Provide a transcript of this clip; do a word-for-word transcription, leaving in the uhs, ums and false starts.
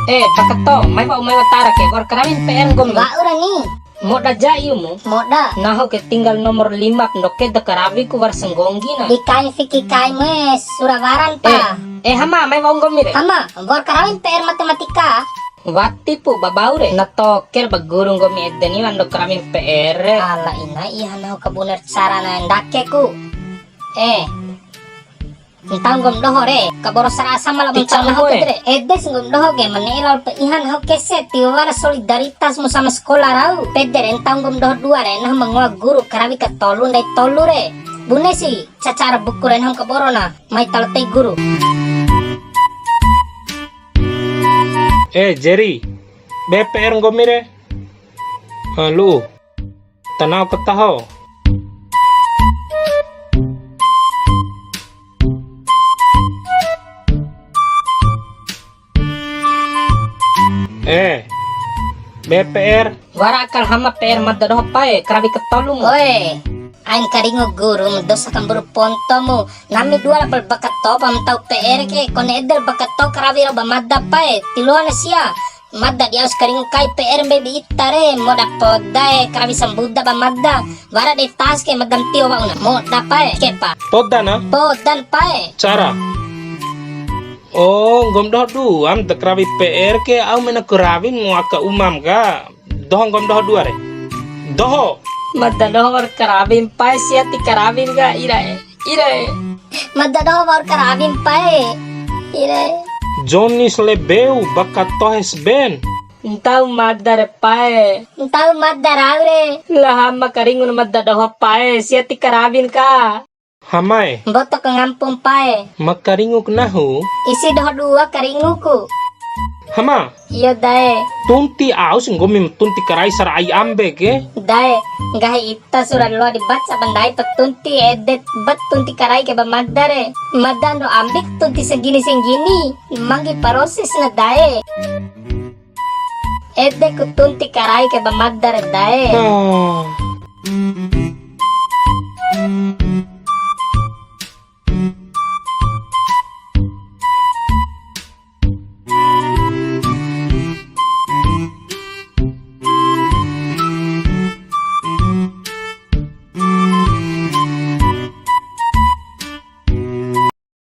Eh, Bakato, mai wa'u mai watara ke, wa'ur karawin P R nggomi. Wa'ura ni. Moda ja iumu. Moda. Nahu ke tinggal nomor lima ndoke da karawiku wara sanggonggi na. Di kai fiki kai mue sura waran pa. Eh, eh, Hama, mai wa'u nggomi re. Hama, wa'ur karawin P R matematika. Watipu babau re. Na toker ba guru nggomi ede ni wando karawin P R re. Ala ina, iha nahu kabuner cara na ndake ku. Eh. Ntau nggom doho re, kaboro sarasa mala. Ica mental nahu re. Ede si nggom doho ke, mane ira pe ihan nahu kese, tiwara solidaritas mu sama sekolah rau. Pede re, ntau nggom doho dua re, nahu ma ngoa guru karawi ka tolu ndai tolu re. Bune si, cacara buku re nahu kaboro na, mai talo tei guru. Eh, Jerry, be P R nggomi re? Ha, lu'u. Tanau kataho. Eh, be P R. Wara akal Hama, P R mada doho pae, karawi ka tolu mu. Oe, ain karingu guru mu, dosa kamburu ponto mu. Nami dua la bal Bakato pa ma ntau P R ke, kone ede la Bakato karawi rau ba mada pae, tiloana sia. Mada di au si karingu kai P R mbei ba ita re, moda poda e, karawi sambuda ba mada. Wara dei tas ke mada ma tio wa'una. Moda pae, ke pa. Poda na? Podan pae. Cara. Oh, nggom doho dua ma da karawi P R ke, au mena karawin mu aka umam ka. Doho nggom doho dua re. Doho. Mada doho wa'ur karawin pae, sia ti karawin ka, ira e. Ira e. Mada doho wa'ur karawin pae. Ira e. Joni selebeu Bakato hes ben. Ntau mada re pae. Ntau mada rau re. La Hama karingun mada doho pae, sia ti karawin ka. Hamae. Mboto ka ngampum pae. Ma karinguk nahu? Isi doho dua karinguku. Hama. Iyo dae. Tunti au si nggomi ma tunti karai sara ai ambe ke? Dae, nggahi ita sura loa di baca ba ndai pa tunti ede ba tunti karai ke ba mada re. Mada ndo ambik tunti segini-segini. Manggi proses na dae. Ede ku tunti karai ke ba mada re dae. Ah.